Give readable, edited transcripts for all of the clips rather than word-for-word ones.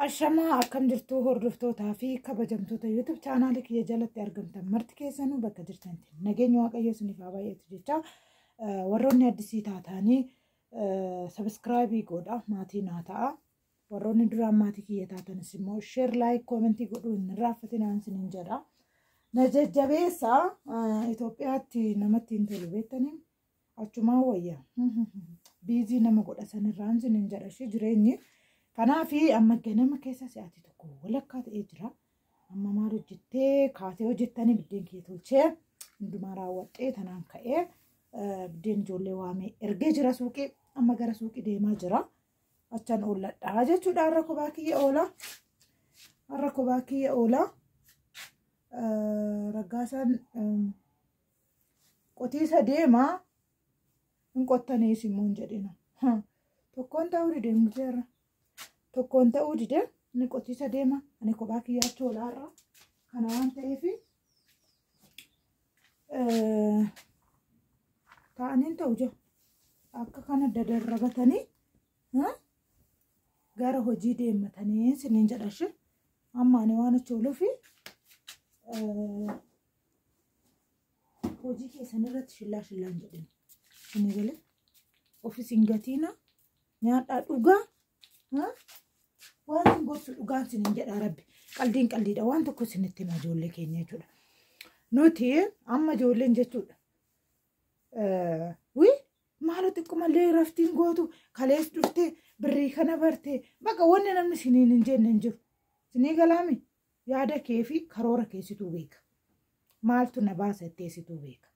Ashamaa, akkam jirtu hordoftootaa fi kabajamtoota YouTube chaanaalii kiyya jalatti argamtan marti keessanuu? Bakka jirtanitti nageenya Waaqayyoo isiniif haa baay'atu jecha, warroonni addisii taatanii subscribe godha, maatii naa ta'a. Warroonni duraan maatii kiyya taatanis immoo share, like, comment godhuu hin irraanfatinaan isiniin jedha. Na jajjabeessa. Itoophiyaatti namatti hin tolu, beektanii, achumaan wayya. Busy nama godha sanirraan isiniin jedha ishee jireenyi. Kanaaf amma ganama keessa sa'aatii 1:30 ta'ee jira. Amma maal hojjettee kaatee hojjettanii, biddeen kiyya tolchee hundumaa raawwadhee tanaan ka'ee biddeen ijoollee waamee ergee jira suuqii. Amma gara suuqii deemaa jira. Achan oolladhaa jechuudha. Har'a kophaa kiyya oola. Har'a kophaa kiyya oola. Raggaasaan qotiisa deemaa, hin qottaniis immoo hin jedhina. Tokkoon ta'uu dide muteerra. Tokkoon ta'uu dide, inni qotiisa deema, ani kophaa kiyyaatti oolaarra. Kana waan ta'eef ta'aniin ta'u jira. Akka kana dadarrabatanii gara hojii deematanii siniin jedha ishee. Amma ani waan achi ooluufi hojii keessan irratti shillaa shillaan jedhina. Isin galee ofis hin gatiina, nyaadhaa, dhugaa. Waan hin gorsu, dhugaan sinin jedha Rabbi. Qaldiin qaldiidha, waan tokko isinitti hima ijoollee keenya jechuudha. Nuti amma ijoolleen jechuudha. Wi maaloo, xiqqoomallee raftiin gootu, kalees dhuftee birrii kana bartee, bakka wanni namni siniin hin jenne hin jiru. Sinii galaami, yaada kee fi karoora keessituu beeka. Maaltu na baasa itteessituu beeka.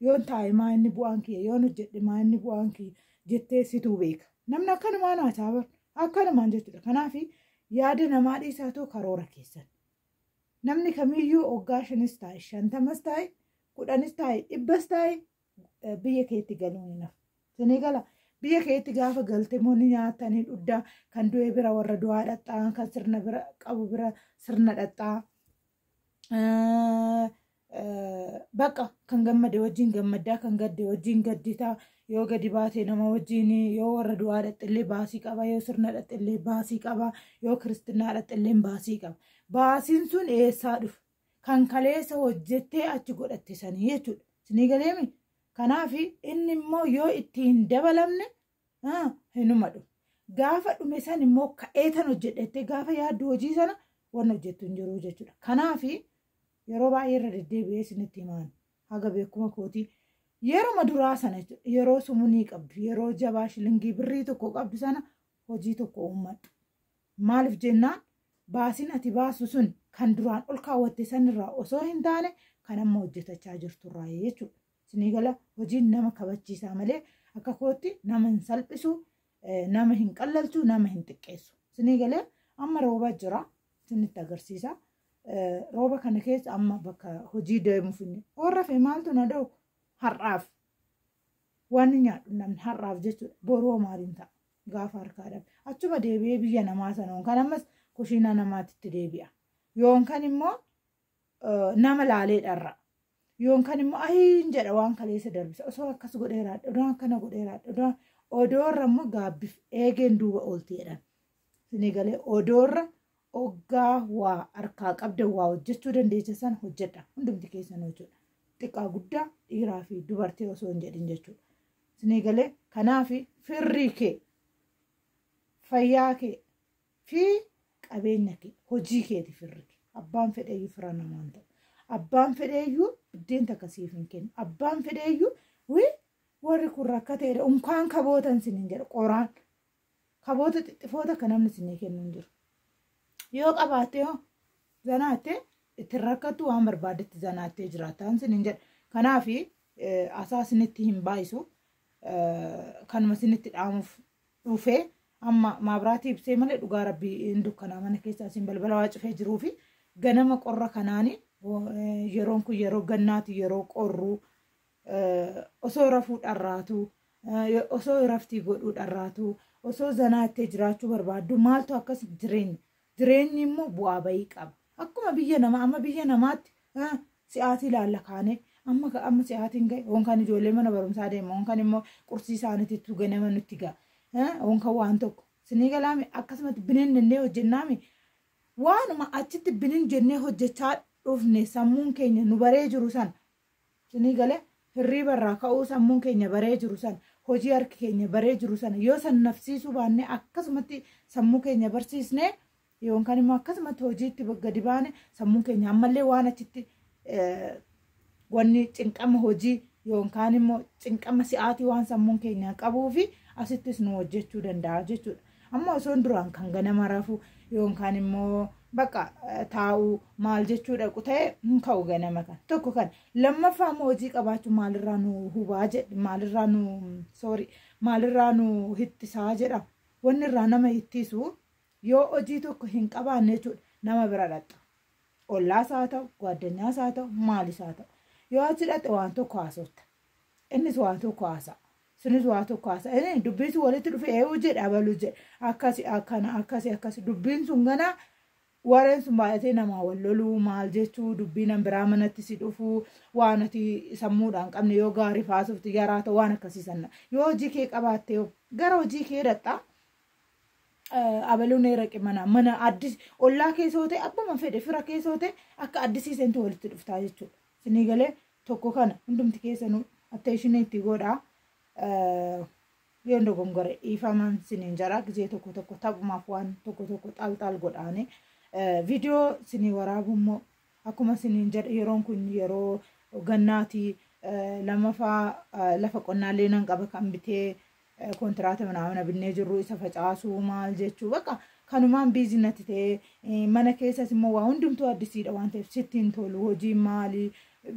Yoon taa'e maa inni bu'aan kiyya, yoon hojjedhe maa inni bu'aan kiyya jettee situu beeka. Namni akkanumaan haasaa bar, akkanumaan jechuudha. Kanaaf yaada namaa dhiisaatoo karoora keessan. Namni kamiyyuu waggaa 5s taa'e, 50s taa'e, 10s taa'e, 100s taa'e, biyya keetti galuun hin hafu. Sinii gala, biyya keetti gaafa galte immoo ni nyaatanii dhuddaa, kan du'e bira warra du'aa dhadhaa, kan sirna bira qabu bira sirna dhadhaa. Bakka kan gammade wajjin gammaddaa, kan gadde wajjin gadditaa. Yoo gadi baate nama wajjin, yoo warra du'aa dhaqxillee baasii qaba, yoo sirna dhaqxillee baasii qaba, yoo kiristinaa dhaqxillee baasii qaba. Baasiin sun eessaa dhufa? Kan kaleessa hojjettee achi godhatte sanii jechuudha. Sinii galeemi? Kanaaf inni immoo yoo itti hin dabalamne hinuma dhufu. Gaafa dhume san immoo ka'ee tan hojjedhettee gaafa yaaddu, hojii sana waan hojjettu hin jiru jechuudha. Kanaaf yeroo baay'ee irra deddeebi'ee isinitti himaan, haga beekuma kootii yeroo duraa sana jechuudha. Yeroo sumunii qabdu, yeroo jabaa shilingii birrii tokko qabdu sana hojii tokko uummadhu. Maaliif jennaan, baasiin ati baasu sun kan duraan ol kaawwatte sanirraa osoo hin taane kan amma hojjetachaa jirturraa jechuudha. Sinii gala, hojiin nama kabachiisaa malee akka kootti nama hin salphisu, nama hin qallalchu, nama hin xiqqeessu. Sinii galee, amma rooba jira, isinitti agarsiisa. Rooba kana keessa amma bakka hojii deemuuf inni warra fe maaltu na dha'u har'aaf waan nyaadhu namni har'aaf jechuudha. Boruu maaliin ta'a gaafa harkaa dhabe? Achuma deebi'ee biyya namaa sana yookaan ammas kushiinaa namaatitti deebi'a. Yookaan immoo nama laalee dharra. Yookaan immoo ayiin jedha, waan kaleessa darbisa. Osoo akkas godheeraadha, odoo akkana godheeraadha, odoo odoorra immoo gaabbiif eegeen duuba oolti jedhan. Isinii galee, odoorra oggaa waa harkaa qabda, waa hojjechuu dandeessa sana hojjedha. Hundumti keessan jechuudha. Xiqqaa guddaa, dhiiraa fi dubartii osoo hin jedhin jechuudha. Isinii galee, kanaaf firrii kee, fayyaa kee fi qabeenya kee, hojii keeti firri kee. Abbaan fedheeyyuu fira namaan ta'u. Abbaan fedheeyyuu biddeen takka siif hin kennu. Abbaan fedheeyyuu wii warri kun rakkateedha. Unkaan kabootan sinin jedha, qoraan. Kaboota xixxifoota akka namni sinii kennu hin jiru. Yoo qabaatte hoo zanaatte ittiin rakkattu, waan barbaaddetti zanaattee jiraattaan sinin jedha. Kanaaf asaa sinitti hin baay'isu. Kanuma sinitti dhaamuuf dhufee. Amma maabiraatii ibsee malee, dhugaa Rabbii hin dukkanaa mana keessa, asiin balbala waa cufee jiruu fi ganama qorra kanaani, yeroon kun yeroo gannaati, yeroo qorruu osoo rafuu dharraatu, osoo raftii godhuu dharraatu, osoo zanaattee jiraachuu barbaaddu, maaltu akkas jireenya? Jireenyi immoo bu'aa bayii qaba. Akkuma biyya namaa, amma biyya namaatti si'aatii ilaalla kaanee, amma amma si'aatiin ga'e, yookaan ijoollee mana barumsaa deema, yookaan immoo qursii isaaniitti ganama nutti ga'a, yookaan waan tokko Sinii galaami akkasumatti binin jennee hojjennaami. Waanuma achitti binin jennee hojjechaa dhufne sammuun keenya nu baree jiru sana. Sinii galee hirriiba irraa ka'uu sammuun keenya baree jiru sana, hojii harki keenya baree jiru sana yoo san nafsiisuu baanne, akkasumatti sammuu keenya barsiisne yookaan immoo akkasumatti hojiitti gadi baane, sammuun keenya ammallee waan achitti wanni cinqama hojii yookaan immoo cinqama si'aatii waan sammuun keenya qabuu fi asittis nu hojjechuu danda'a jechuudha. Amma osoo duraan kan ganama rafu yookaan immoo bakka taa'uu maal jechuu dhaqu ta'e, hin ka'u ganama kana. Tokko kan lammaffaa immoo hojii qabaachuu maalirraa nu hubaa jedhe, maalirraa nu, sorry, maalirraa nu hittisaa jedha. Wanni irraa nama ittisu yoo hojii tokko hin qabaanne jechuudha, nama bira dhaqxa. Ollaas haa ta'u, gwaaddanyaas haa ta'u, maalis haa ta'u. Yoo achi dhaqxe waan tokko haasofta. Innis waan tokko haasa'a. Sunis waa tokko haasa'a. Inni dubbiin sun walitti dhufe, eeyyuu jedhe, abaluu jedhe, akkasi akkana akkasi akkasi, dubbiin sun ganaa warreen sun baay'atee namaa wal loluu maal jechuu, dubbii nan biraa manatti si dhufuu, waan ati sammuudhaan qabne yoo gaarii haasofte yaraa ta'u, waan akkasii sana. Yoo hojii kee qabaatte gara hojii kee dhaqxa. Abaluun raqe mana addis ollaa keessoo ta'e, abbuma fedhe fira keessoo ta'e, akka addisiisentu walitti dhuftaa jechuudha. Sinii galee? Tokko kana hundumti keessanuu attention itti godhaa. Yoo dogongore dhiifaman siniin jara. Gizee tokko tokko taphumaaf waan tokko tokko xaal godhaani. Viidiyoo sinii waraabu immoo akkuma siniin jedhe, yeroon kun yeroo gannaatii, lammaffaa lafa qonnaallee nan qaba kan bitee kontiraata mana binnee jirru, isa facaasuu maal jechuu, bakka kanumaan busy natti ta'ee, mana keessas immoo waa hundumtuu addisiidha waan ta'eef sitti hin tolu, hojii maalii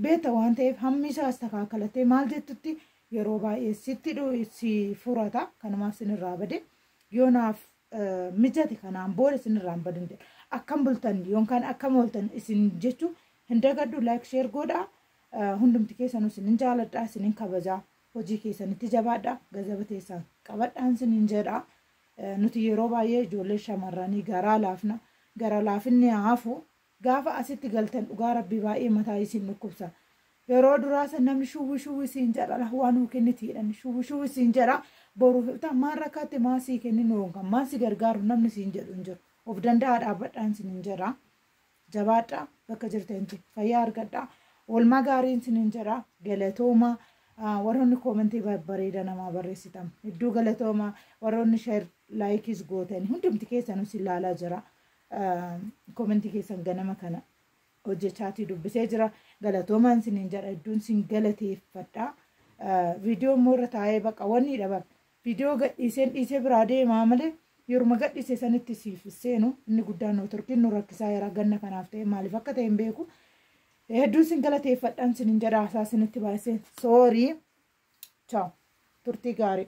beekta waan ta'eef hammi isaas takaakkalatee maal jettutti yeroo baay'ee sitti si furata. Kanumaaf sinirraa bade. Yoo naaf mijate kanaan booda sinirraa hin badin jedha. Akkam bultan yookaan akkam ooltan isin jechuu hin dagadhu. Like, share godhaa. Hundumti keessanuu isinin jaaladha, isinin kabajaa. Hojii keessanitti jabaadha, gazaba teessan qabadhaan isinin jedha. Nuti yeroo baay'ee ijoollee shamarranii garaa laafna. Gara laafinni hafu. Gaafa asitti galtan dhugaa rabbii baay'ee mataa isin dhukkubsa. Yeroo duraa san namni shuwwi shuwwi siin jedha, waan nuu kenniti jedhan, shuwwi shuwwi siin jedha. Boruuf ibta maan rakkatte, maa sii kenninu yookaan maan si gargaaru namni siin jedhu hin jiru. Of danda'a dhaabbadhaan siin jedha. Jabaadha, bakka jirtanitti fayyaa argadha. Oolmaa gaariin siin jedha. Galatooma. Warroonni comment babbareeda namaa barreessitan hedduu galatooma. Warroonni share, like is gootan hundumti keessanuu si ilaalaa jira. Comment keessan ganama kana hojjechaatii dubbisee jira. Galatoomaan siniin jedha, hedduun sin galateeffadha. Viidiyoo immoo irra taa'ee baqa wanni dhaban viidiyoo gadhiiseen dhiisee biraa deemaa malee yeruma gadhiise sanitti siif seenu. Inni guddaan networkiin nu rakkisaa jira ganna kanaaf ta'e, maaliif akka ta'e hin beeku. Hedduun sin galateeffadhaan sinin jedha. Haasaa sinitti baay'isee sorry. Ciao, turtii gaarii.